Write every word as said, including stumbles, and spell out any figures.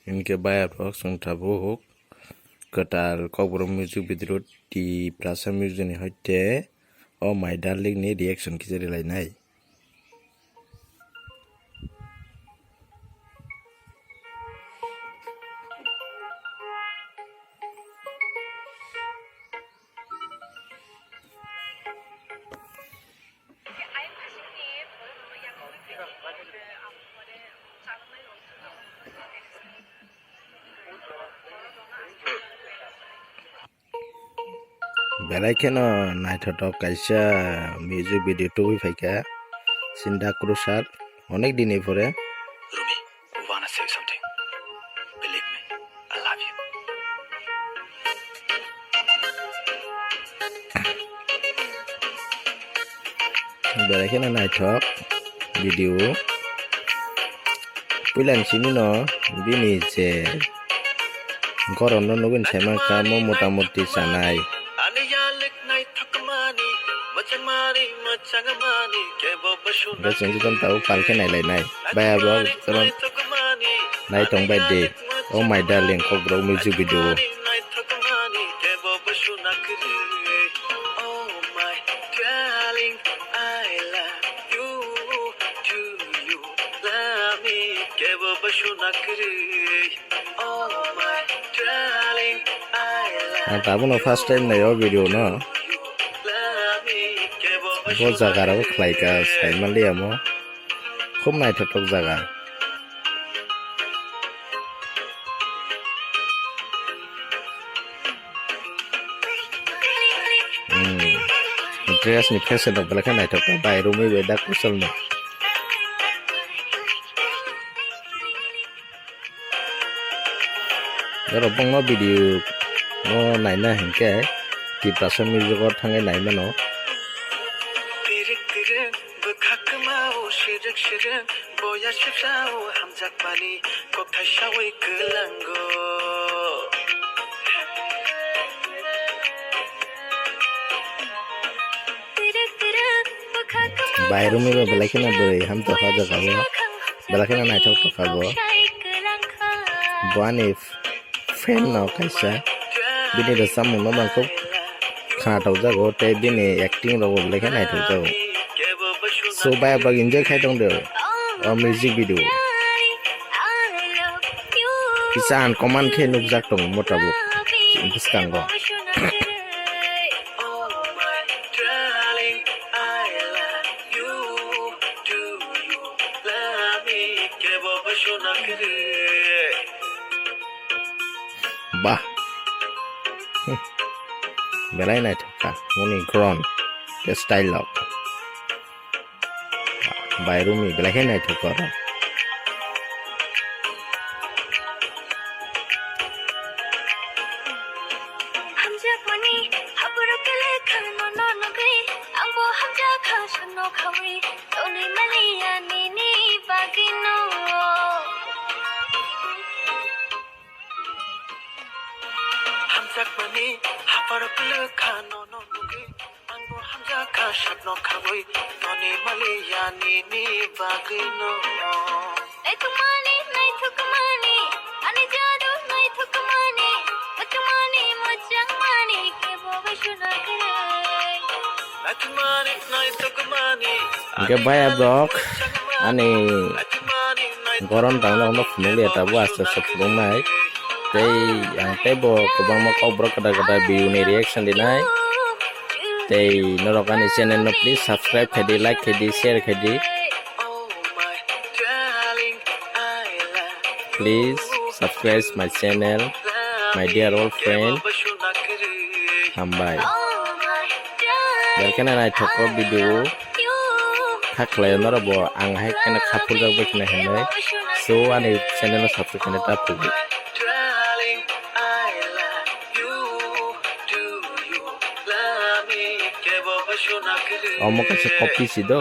Hinkhe bayarok chwng tabuk kwtal Kokborok music video Tiprasa music ni hoite o My Darling ni reaction kisa rilainai. Belai kheno naithotok kaisa music video tubui phaikha Sinda Crusher onek dini pore. Rumi, wanna say something? Believe me, I love you. Belai kheno naithok video. Puila ni simi no bini je goron no nugwi sai mankha mo motamuti chanai. Hwnkhe chwng jotono tabuk pal khe nailainai. Bai abo jotono naithok bai de. Oh my darling, Kokborok music video. Ang tabukno first time naio video no. Bo jaga rok khlai ka sai manliya mo. Khub naithotok jaga. Hmm. Dress ni fashion rok belai khe naithok kha, bai romwi bai dak kuchal no. Norok bangma video no naina hinkhe Tiprasa music o thangwi nai mano. Bwkha kwmao sirwk sirwk, boya sipsao hamjakmani kok thaisawi kwlango. Bai romwi bo belai kheno bwrwi hamtokha o jaga o, belai kheno naithok tokha bo. Bo ani fan no kaisa, bini rwchapmung no bangkuk khwnathok jago tei bini acting rok bo belai khe naithok jago. So bai abo enjoy khai tong de o music video. Kisa uncommon khe nukjak tongo mo tabuk bwskango. Bah. Hmm. Belai naithok kha moni ground tei style rok. Bai romwi belai khe naithok kha oro. Hamjakmani haphuru kwlwkha nono nugwi, angbo hamjakha sakno khawi, tonwi maliya nini bagwino. Hamjakmani haphuru kwlwkha nono nugwi, angbo hamjakha sakno khawi, tonwi maliya nini bagwino. Naithokmani, naithokmani, ani jadu naithokmani, muchungmani, muchungmani, kebo bai suna kwrwi. Naithokmani, naithokmani, hwnkhe ani baya jadu rok, naithokmani, ani muchungmani, goron tangno hwnba phunukliya tabuk aste aste phunuknai. Tei ang teibo kwbangma kokborok kwtal kwtal video ni reaction rinai. Tei norok ani channel no please subscribe khaidi, like khaidi, share khaidi. Please subscribe my channel, my dear old friend. Hambai. Belai kheno naithok kha video. Kha khlai norok bo ang hai kheno kha phurjak bai kheno hinwi. So ani channel no subscribe khaina ta phurdi. Omo kaisa copy si do.